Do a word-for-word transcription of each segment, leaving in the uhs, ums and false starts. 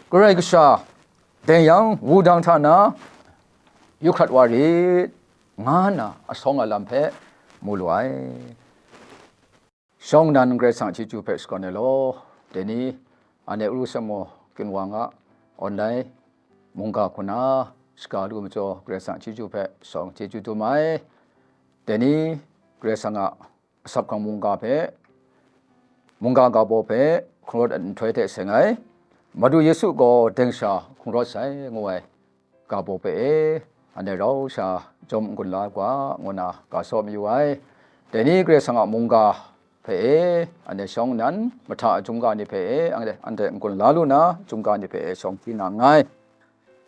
Karai Kasha, dai yang wudang hta na yu hkrat wa rit, nga nna asawng a lam hpe mu lu ai. Shawng nnan Karai Kasang chyeju hpe shakawn ai law, dai ni, anhte Urusamo ginwang a online mungga hku na shaga lu majaw, Karai Kasang chyeju hpe shawng chyeju dum ai. Dai ni, Karai Kasang a asak hkrang mungga hpe, mungga ga baw hpe hkungrawt ai nhtoi hte seng ai, Madu Yesu gaw deng sha hkungrawt sai, ngu ai ga baw hpe e, anhte rau sha jawm n-gun la ai ga, ngu nna ga saw mayu ai. Dai ni Karai Kasang a mungga hpe e, anhte shawng nnan mahta a Chyum ga ni hpe e, anhte, anhte n-gun la lu na, Chyum ga ni hpe e shawng hpyi na nngai.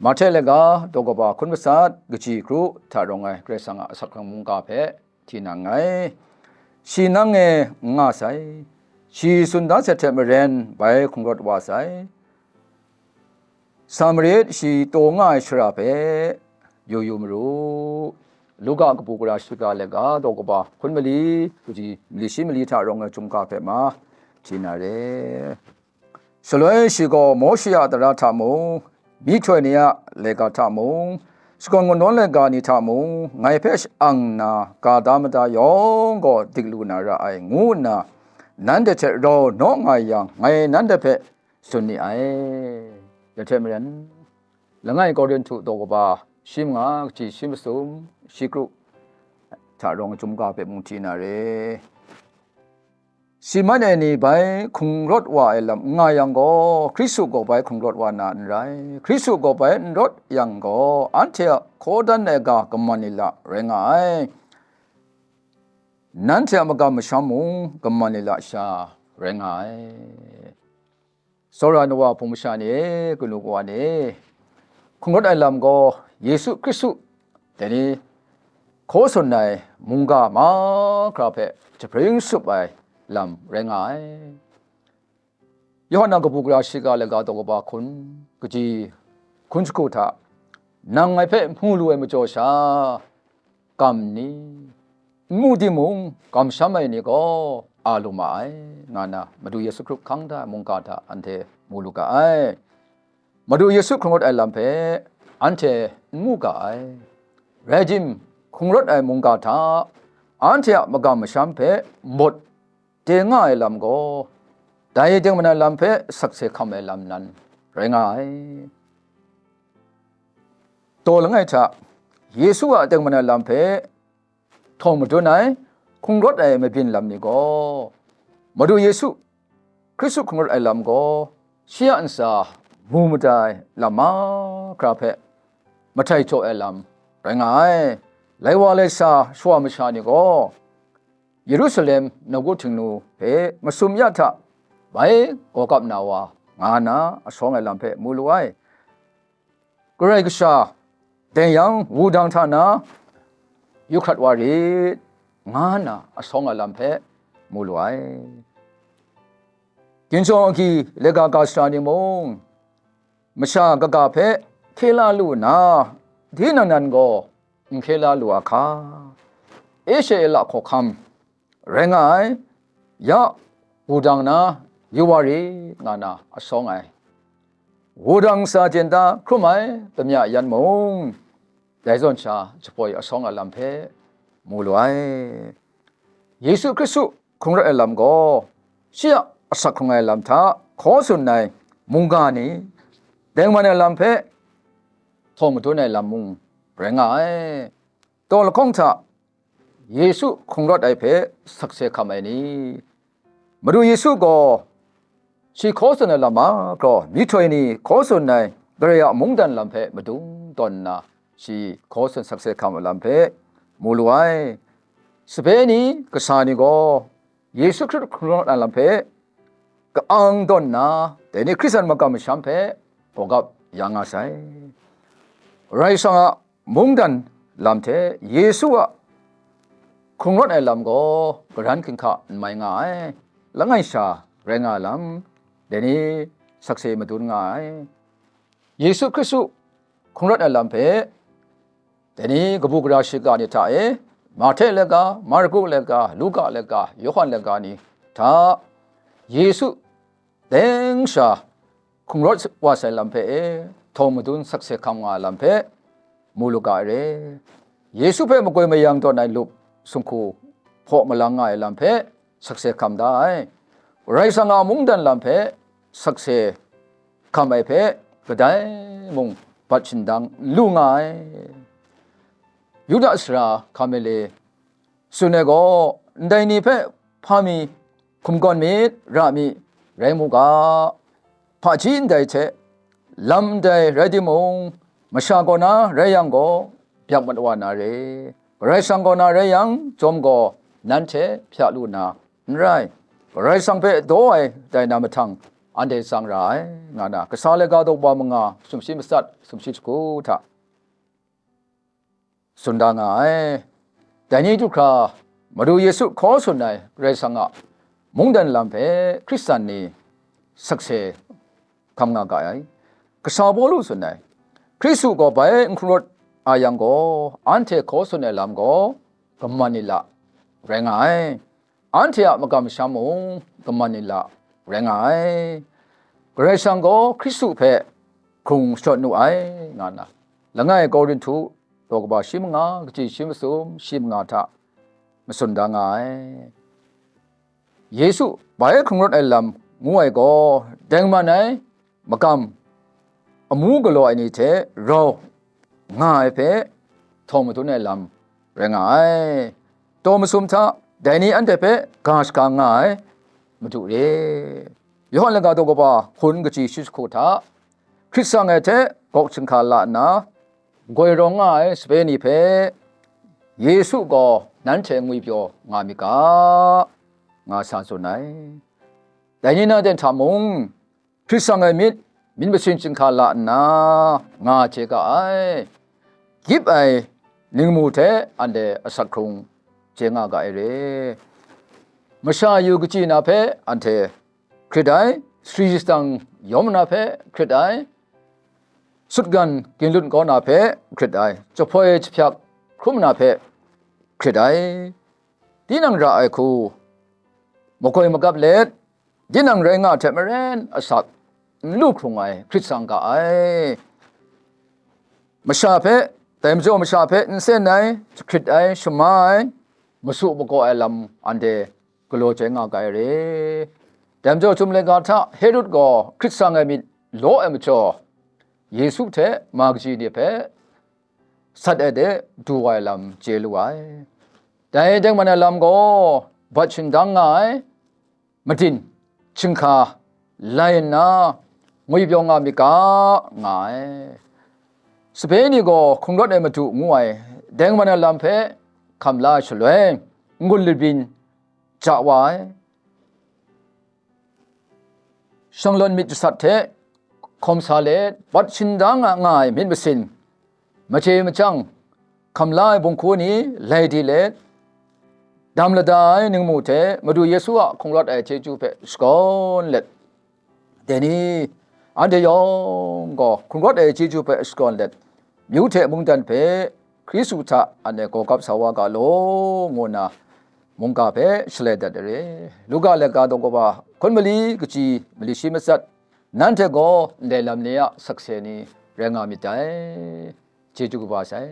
Mahte laga daw kaba hkun matsat, kaji kru hta rawng ai Karai Kasang a asak hkrang mungga hpe hti na nngai. Shi nang e n nga sai, shi tsun da sai hte maren bai hkungrawt wa sai. Sa marit, shi taw nga ai shara hpe yu yu maru. Luka kabu gara shiga laga daw kaba hkun mali, kaji mali shi mali hta rawng ai Chyum ga hpe ma hti na re. Shaloi shi gaw Mawshe a tara hta mung, myihtoi ni a laika hta mung, shakawn kanawn laika ni hta mung, ngai hpe sh-ang nna ga da mada yawng gaw dik lu na ra ai, ngu nna nanhte hte rau naw nga yang, ngai nanhte hpe tsun ni ai. Dai hte maren, langai Korinhtu daw kaba shi manga, kaji shi masum, shi kru hta rawng Chyum ga hpe mung hti na re. Si man ai ni bai hkungrawt wa ai lam n nga yang gaw, Hkristu gaw bai hkungrawt wa na n rai. Hkristu gaw bai n rawt yang gaw, anhte a hkaw dan ai ga kaman lila rai nga ai. Nanhte a magam masham mung kaman lila sha rai nga ai. Tsawra ai wa hpung masha ni e, kanu kawa ni e, hkungrawt ai lam gaw Yesu Hkristu, dai ni, hkaw tsun ai mungga mahkra hpe jahpring tsup ai lam rai nga ai. Yawhan a kabu gara shiga laga daw kaba hkun, kaji hkun shagu hta, nang ngai hpe mu lu ai majaw sha, kam ni, n mu timung, kamsham ai ni gaw a lu ma ai, nga na Madu Yesu Hkristu hkang da ai mungga hta anhte mu lu ga ai. Madu Yesu hkungrawt ai lam hpe anhte n mu ga ai. Rai tim, hkungrawt ai mungga hta anhte a magam masham hpe nbawt de nga ai lam gaw, dai tengman ai lam hpe sakse hkam ai lam nan rai nga ai. Daw langai hta, Yesu a tengman ai lam hpe htawng madun ai, hkungrawt ai mabyin lam ni gaw, Madu Yesu Hkristu hkungrawt ai lam gaw, shi a ntsa mu mada ai lam mahkra hpe mahtai jaw ai lam rai nga ai. Lai wa lai sa shawa masha ni gaw, Yerusalem nawku Htingnu hpe masum ya hta bai gaw kap na wa nga na asawng ai lam hpe mu lu ai. Karai Kasha, dai yang wudang hta na yu hkrat wa rit, nga nna asawng ai lam hpe mu lu ai. Ginjawng agyi laika ga sara ni mung, masha kaga hpe hkye la lu nna, tinang nan gaw n hkye la lu a hka? Asia e la hkawhkam rai nga ai, ya, wudang na yu wa rit, nga na asawng ai. Wudang sa jen da hkrum ai damya yan mung, dai zawn sha jahpoi asawng a lam hpe mu lu ai. Yesu Hkristu hkungrawt ai lam gaw, shi a asak hkrung ai lam hta hkaw tsun ai mungga ni, tengman ai lam hpe htawng madun ai lam mung rai nga ai. Taw lahkawng hta Yesu hkungrawt ai hpe sakse hkam ai ni, Madu Yesu gaw shi hkaw tsun ai lam mahkra, myihtoi ni hkaw tsun ai Karai a mungdan lam hpe madung tawn nna, shi hkaw tsun sakse hkam ai lam hpe mu lu ai. Sape ni, kasa ni gaw Yesu Hkristu hkungrawt ai lam hpe ka-ang tawn nna, dai ni Hkristan magam masham hpe gaw kap ya nga sai. Karai Kasang a mungdan lam hte Yesu a hkungrawt ai lam gaw karan hkinghka n mai nga ai, langai sha rai nga ai lam, dai ni sakse madun nga ai. Yesu Hkristu hkungrawt ai lam hpe, dai ni kabu gara shiga ni hta e, Mahte laika, Marku laika, Luka laika, Yawhan laika ni hta, Yesu teng sha hkungrawt wa sai lam hpe e, htawng madun sakse hkam nga ai lam hpe mu lu ga ai re. Yesu hpe makoi mayang tawn ai lup, sumhku hpaw malang nga ai lam hpe sakse hkam da ai. Karai Kasang a mungdan lam hpe sakse hkam ai hpe kadai mung bat shindang n lu nga ai. Yuda sara Gamaliel tsun ai gaw, ndai ni hpe hpa mi hkum gawn myit, ra mi, rai mu ga, hpaji ndai hte lam ndai rai timung, masha kaw na rai yang gaw, byak mat wa na re, Karai Kasang kaw na rai yang, jawm gaw nanhte hpya lu na n rai. Karai Kasang hpe daw ai dai na mahtang, anhte tsang ra ai, nga na, Kasa laika daw wa manga, sumshi matsat, sumshi shagu hta tsun da nga ai. Dai ni du hkra, Madu Yesu hkaw tsun ai Karai Kasang a mungdan lam hpe Hkristan ni sakse hkam nga ga ai. Kasa Pawlu tsun ai, Hkristu gaw bai n hkungrawt a yang gaw, anhte hkaw tsun ai lam gaw kaman ni la rai nga ai. Anhte a makam masham mung kaman ni la rai nga ai. Karai Kasang gaw Hkristu hpe hkrung shadawn nu ai, nga nna, langai Korinhtu daw kaba shi manga, kaji shi masum, shi manga hta matsun da nga ai. Yesu bai hkrung rawt ai lam ngu ai gaw, dengman ai makam amu galaw ai ni hte rau nga ai hpe htawng madun ai lam rai nga ai. Taw masum hta, dai ni anhte hpe ga shaga nga ai Madu re. Yawhan laga daw kaba hkun kaji shi jahku hta, Hkrit tsang ai hte gawk chyinghka la nna, goi rawng nga ai sape ni hpe, Yesu gaw nanhte ngwipyaw nga myit ga, nga sa tsun ai. Dai ni na ten hta mung, hkrit tsang ai myit, myit masin chyinghka la nna, nga chye ga ai. Gyip ai ningmu hte anhte asak hkrung chye nga ga ai re. Masha yu kachyi na hpe anhte hkrit ai, sari shadang yawm na hpe hkrit ai, sutgan ginlut kau na hpe hkrit ai, jahpoi jahpyak hkrum na hpe hkrit ai, tinang ra ai hku makoi magap let, tinang rai nga hte maren asak n lu hkrung ai hkrit tsang ga ai. Masha hpe, dai majaw masha hpe nsen ai, jahkrit ai, shama ai, masu makaw ai lam anhte galaw chye nga ga ai re. Dai majaw, Chyum laika hta Herod gaw hkrit tsang ai myit law ai majaw, Yesu hte ma kaji ni hpe sat ai de du wa ai lam chye lu ai. Dai dengman ai lam gaw bat shindang nga ai, matin, chyinghka lai nna, ngwipyaw nga myit ga, nga ai. Sape ni gaw hkungrawt ai Madu ngu ai dengman ai lam hpe hkam la ai shaloi, n-gun labyin ja wa ai. Shanglawn myit jasat hte hkawm sa let, bat shindang nga ai myit masin, machye machyang, hkam la ai bunghku ni lai di let, dam lada ai ningmu hte Madu Yesu a hkungrawt ai chyeju hpe shakawn let, dai ni, anhte yawng gaw hkungrawt ai chyeju hpe shakawn let, myu hte mungdan hpe Hkristu hta anhte gaw kap sa wa ga law, ngu nna mungga hpe shalai dat ai re. Luka laika daw kaba hkun mali kaji mali shi matsat, nanhte gaw ndai lam ni a sakse ni rai nga myit dai. Chyeju kaba sai.